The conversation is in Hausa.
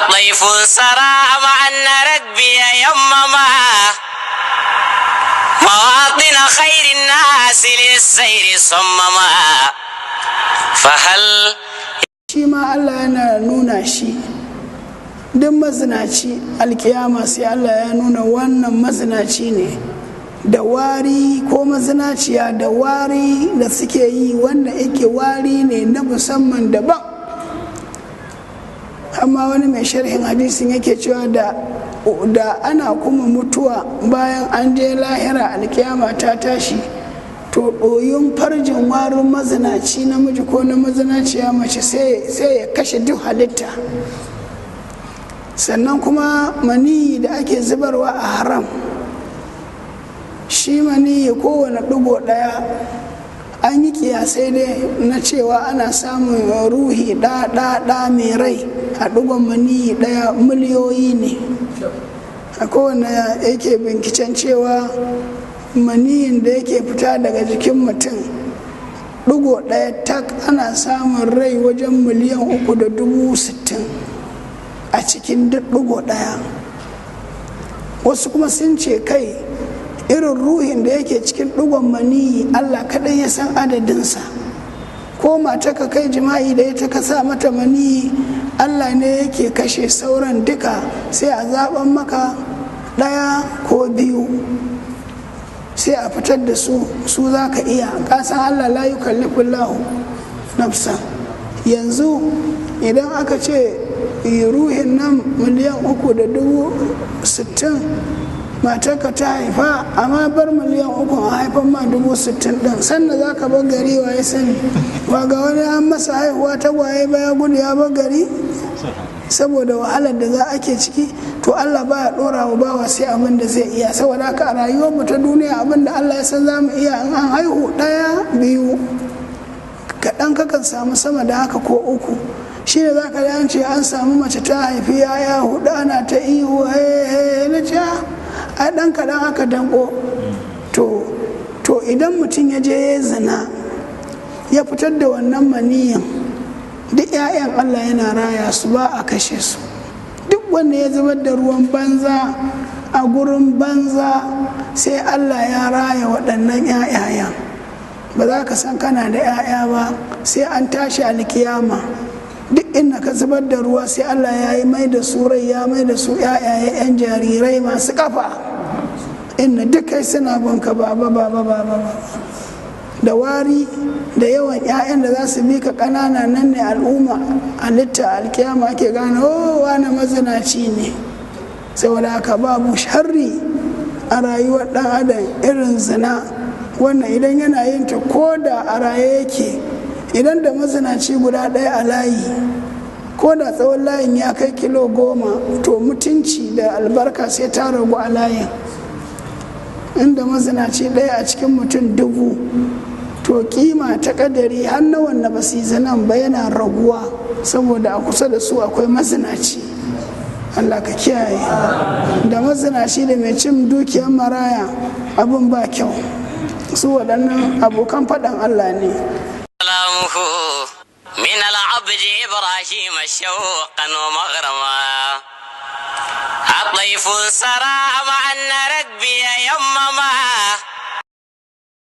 الطيف سرى مع أن ركبي يمما مواطن خير الناس للسير صمما فهل Shi ma Allah yana nuna shi. Duk mazinaci, alkiyama sai Allah ya nuna wannan mazinaci ne da wari, ko mazinaciya da wari da suke yi, wanda yake wari ne na musamman daban. Amma wani mai sharhin hadisin yake cewa da ana kuma mutuwa bayan an je lahira, alkiyama ta tashi, to ɗoyin farjin warin mazinaci namiji ko na mazinaciya mace sai ya kashe duk halitta. Sannan kuma maniyi da ake zubarwa a haram, shi maniyi kowane ɗigo ɗaya an yi kiyasai dai na cewa ana samun ruhi ɗa ɗa ɗa mai rai a ɗigon maniyi ɗaya, miliyoyi ne. A kowane yake binkicen cewa maniyin da yake fita daga jikin mutum ɗigo ɗaya tak, ana samun rai wajen 3,060,000 a cikin duk ɗigo ɗaya. Wasu kuma sun ce kai, irin ruhin da yake cikin ɗigon maniyi Allah kaɗai ya san adadinsa. Ko mata ka kai jima'i da ita ka sa mata maniyi, Allah ne yake kashe sauran duka, sai a zaɓen maka ɗaya ko biyu, sai a fitar da su. Su za ka iya kasan Allah la yukallifullahu nafsan. Yanzu idan aka ce ruhin nan 3,060,000 matarka ta haifa, amma bar 3 miliyan a haifan ma 60,000 din, sannan za ka bar gari, wa ya sani? Ba ga wani an masa haihuwa tagwaye ba, ya gudu ya bar gari saboda wahalar da za ake ciki? To, Allah baya dora wa bawa sai abin da zai iya. Saboda haka a rayuwar mu ta duniya, abin da Allah ya san za mu iya, in an haihu ɗaya, biyu, kaɗan, kakan samu sama da haka ko uku. Shi ne za ka an ce an samu mace ta haifi yaya hudu, ana ta ihu, na ce ai ɗan kaɗan aka danko. To idan mutum ya je ya zina, ya fitar da wannan maniyin, duk 'ya'yan Allah yana raya su, ba a kashe su. Duk wanda ya zubar da ruwan banza a gurin banza, sai Allah ya raya waɗannan 'ya'yayan. Ba za ka san kana da 'ya'ya ba sai an tashi alkiyama. Duk inda ka zubar da ruwa, sai Allah ya yi mai da su rai, ya mai da su 'ya'yaye 'yan jarirai masu kafa, inda duk kai suna bunka baba, baba, baba, baba, da wari da yawan 'ya'yan da za su bi ka ƙanana. Nan ne al'umma halitta alkiyama ake gane, oh, wani mazinaci ne. Saboda haka babu sharri a rayuwar ɗan adam irin zina. Wannan idan yana yin ta, ko da a raye yake, idan da mazinaci guda ɗaya a layi, ko da tsawon layin ya kai kilo 10, to mutunci da albarka sai ta ragu a layin. Inda mazinaci ɗaya a cikin mutum 1000, to kima ta kadari har na wanda ba su yi zinan ba yana raguwa, saboda a kusa da su akwai mazinaci. Allah ka kiyaye. Da mazinaci da mai cin dukiyar maraya, abin ba kyau. Su waɗannan abokan faɗan Allah ne. سلامه من العبد إبراهيم شوقا ومغرما الطيف سرى مع أن ركبي يمما.